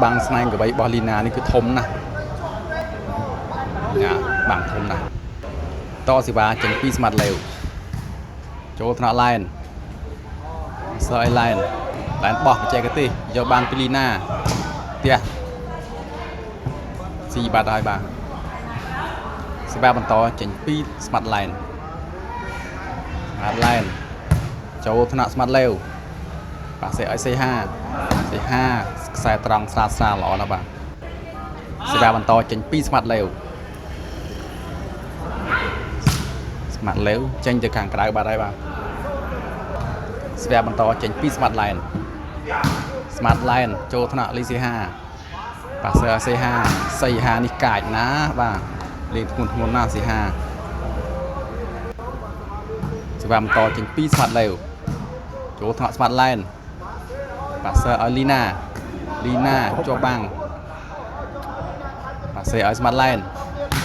បាំងស្នែងកវីរបស់លីណានេះគឺធំណាស់ញ៉ាបាំងធំណាស់តសេវាចេញពីស្មាត់លេវចូលថ្នាក់ឡែនសើអីឡែនឡែនបោះបច្ចេកទេសយកបានពីលីណាផ្ទះស៊ីបាត់ហើយបាទសេវាបន្តចេញពីស្មាត់ឡែនស្មាត់ឡែនចូលថ្នាក់ស្មាត់លេវបាទសេឲ្យសេហាសេហាខ្សែត្រង់ស្រាលស្រាលល្អណាស់បាទសេវាបន្តចេញពីស្មាត់លេវស្មាត់លេវចេញទៅខាងក្រៅបាត់ហើយបាទសេវាបន្តចេញពីស្មាត់ឡែនស្មាត់ឡែនចូលថ្នាក់លីសេហាបាទសើសេហាសីហានេះកាចណាបាទលេងធ្ងន់ធ្ងរណាស់សេហាសេវាបន្តចេញពីស្មាត់លេវចូលថ្នាក់ស្មាត់ឡែនបាទសើឲ្យលីណាលីណាជាប់បាំងបាទសេឲ្យស្មាត់ឡែន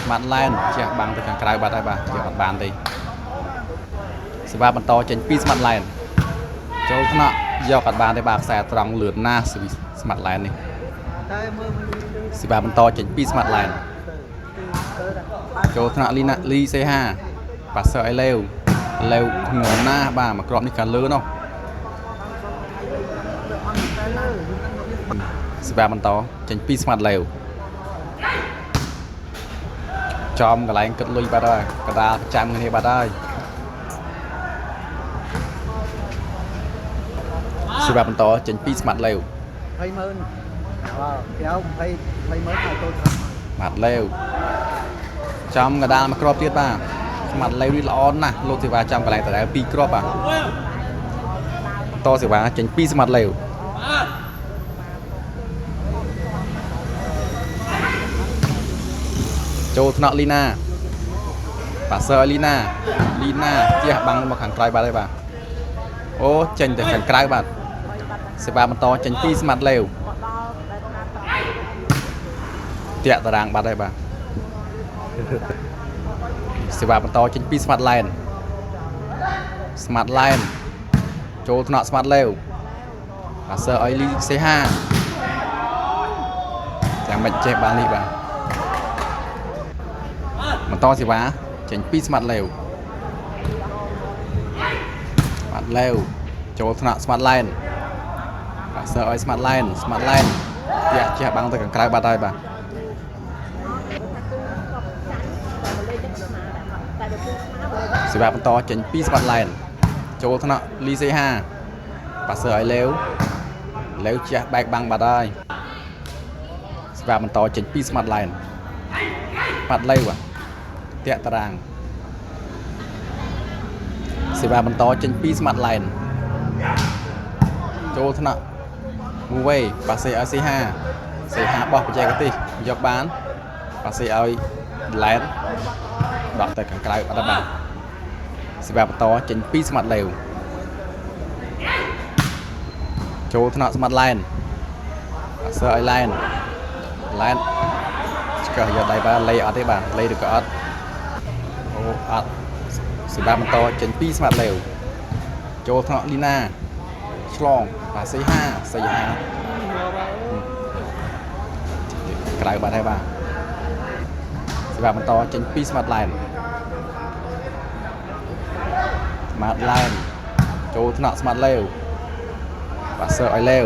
ស្មាត់ឡែនជះបាំងទៅខាងក្រៅបាត់ហើយបាទជះអត់បានទេសេវាបន្តចេញពីស្មាត់ឡែនចូលថ្នាក់យកអត់បានទេបាទខ្សែត្រង់លឿនណាស់ស្មាត់ឡែននេះសេវាបន្តចេញពីស្មាត់ឡែនចូលថ្នាក់លីណាលីសេហាបាទសើឲ្យលេវលេវធ្ងន់ណាស់បាទមកគ្រាប់នេះខាងលើនោះសេវាបន្តចេញពីស្មាត់លេវចំកន្លែងគិតលុយបាត់ហើយកដាលប្រចាំគ្នាបាត់ហើយសេវាបន្តចេញពីស្មាត់លេវ 20ម៉ឺនបាទក្រៅ20 20ម៉ឺនឲ្យតូចស្មាត់លេវចំកដាលមកគ្រាប់ទៀតបាទស្មាត់លេវនេះល្អណាស់លោកសេវាចំកន្លែងដដែល2គ្រាប់បាទបន្តសេវាចេញពីស្មាត់លេវចូលថ្នាក់លីណាបាទសើឲ្យលីណាលីណាជះបាំងមកខាងក្រៅបាត់ហើយបាទអូចេញទៅខាងក្រៅបាទសេវាបន្តចេញពីស្មាត់លេវតាក់តារាងបាត់ហើយបាទសេវាបន្តចេញពីស្មាត់ឡែនស្មាត់ឡែនចូលថ្នាក់ស្មាត់លេវបាទសើឲ្យលីសេហាចាំមិនចេះបាននេះបាទបន្តសេវាចេញពីស្មាត់លេវស្មាត់លេវចូលថ្នាក់ស្មាត់ឡែនបាទសើឲ្យស្មាត់ឡែនស្មាត់ឡែនជះជះបាំងទៅខាងក្រៅបាត់ហើយបាទសេវាបន្តចេញពីស្មាត់ឡែនចូលថ្នាក់លីសេហាបាទសើឲ្យលេវលេវជះបែកបាំងបាត់ហើយសេវាបន្តចេញពីស្មាត់ឡែនស្មាត់លេវបាទតាក់តារាងសេវាបន្តចេញពីស្មាត់ឡែនចូលថ្នាក់មូវេបាសេឲ្យសេហាសេហាបោះបច្ចេកទេសយកបានបាសេឲ្យឡែនដកទៅខាងក្រៅអត់បានសេវាបន្តចេញពីស្មាត់លេវចូលថ្នាក់ស្មាត់ឡែនបាសេឲ្យឡែនឡែនឆ្កឹះយកដៃបាទលេអត់ទេបាទលេឬក៏អត់អូអត់សេវាបន្តចេញពីស្មាត់លេវចូលថ្នាក់លីណាឆ្លងបាទសេហាសេហាក្រៅបាត់ហើយបាទសេវាបន្តចេញពីស្មាត់ឡែនស្មាត់ឡែនចូលថ្នាក់ស្មាត់លេវបាទសើឲ្យលេវ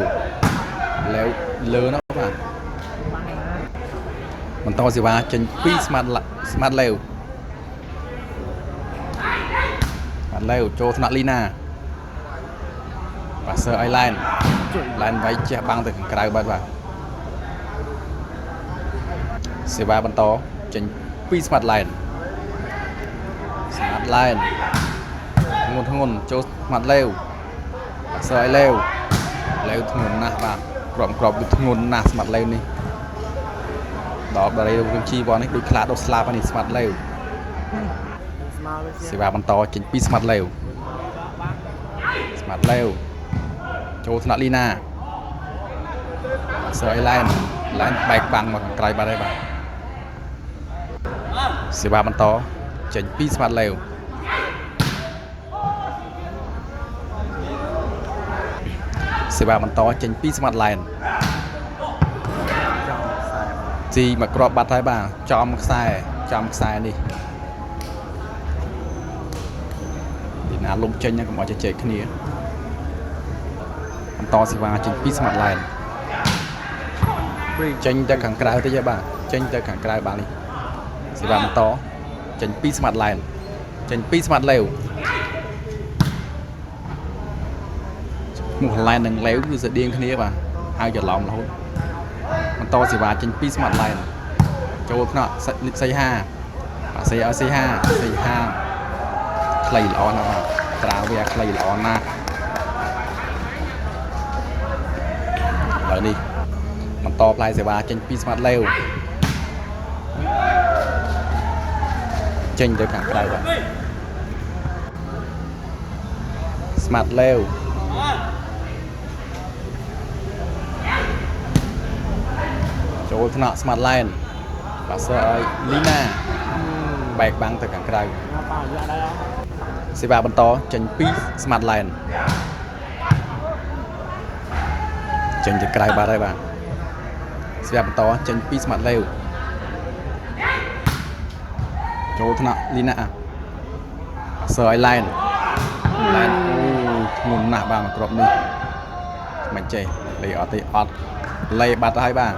លេវលើនោះបាទបន្តសេវាចេញពីស្មាត់ស្មាត់លេវស្មាត់លេវចូលថ្នាក់លីណាបាទសើឲ្យឡែនឡែនវាយជះបាំងទៅខាងក្រៅបាត់បាទសេវាបន្តចេញពីស្មាត់ឡែនស្មាត់ឡែនធ្ងន់ធ្ងន់ចូលស្មាត់លេវបាទសើឲ្យលេវលេវធ្ងន់ណាស់បាទក្របក្របគឺធ្ងន់ណាស់ស្មាត់លេវនេះដល់បារីរំជីវ៉នេះដូចខ្លាដុសស្លាប់នេះស្មាត់លេវសេវាបន្តចេញពីស្មាត់លេវស្មាត់លេវចូលថ្នាក់លីណាសើឲ្យឡែនឡែនបែកបាំងមកខាងក្រៅបាត់ហើយបាទសេវាបន្តចេញពីស្មាត់លេវសេវាបន្តចេញពីស្មាត់ឡែន ស៊ីមកគ្រាប់បាត់ហើយបាទចំខ្សែចំខ្សែនេះទីណាលុំចេញហ្នឹងកុំឲ្យជជែកគ្នាបន្តសេវាចេញពីស្មាត់ឡែនចេញទៅខាងក្រៅតិចហើយបាទចេញទៅខាងក្រៅបាទនេះសេវាបន្តចេញពីស្មាត់ឡែនចេញពីស្មាត់លេវឈ្មោះឡែននិងលេវគឺស្តៀងគ្នាបាទហៅច្រឡំរហូតបន្តសេវាចេញពីស្មាត់ឡែនចូលថ្នាក់សីហាបាទសីឲ្យសីហាសីហាខ្លីល្អណាស់បាទត្រាវាខ្លីល្អណាស់ឥឡូវនេះបន្តផ្លែសេវាចេញពីស្មាត់លេវចេញទៅខាងក្រៅបាទស្មាត់លេវចូលថ្នាក់ស្មាត់ឡែនបាទសើឲ្យលីណាបែកបាំងទៅខាងក្រៅសេវាបន្តចេញពីស្មាត់ឡែនចេញទៅក្រៅបាទហើយបាទសេវាបន្តចេញពីស្មាត់លេវចូលថ្នាក់លីណាសើឲ្យឡែនឡែនអូធ្ងន់ណាស់បាទមកគ្រាប់នេះមិនចេះលេអត់ទេអត់លេបាត់ហើយបាទ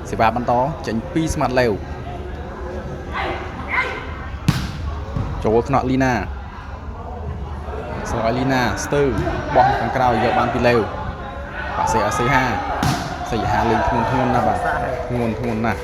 សេវាបន្តចេញពីស្មាត់លេវចូលថ្នាក់លីណាសើឲ្យលីណាស្ទើបោះខាងក្រោយយកបានពីលេវបាទសេឲ្យសីហាសីហាលេងធ្ងន់ធ្ងន់ណាស់បាទធ្ងន់ធ្ងន់ណាស់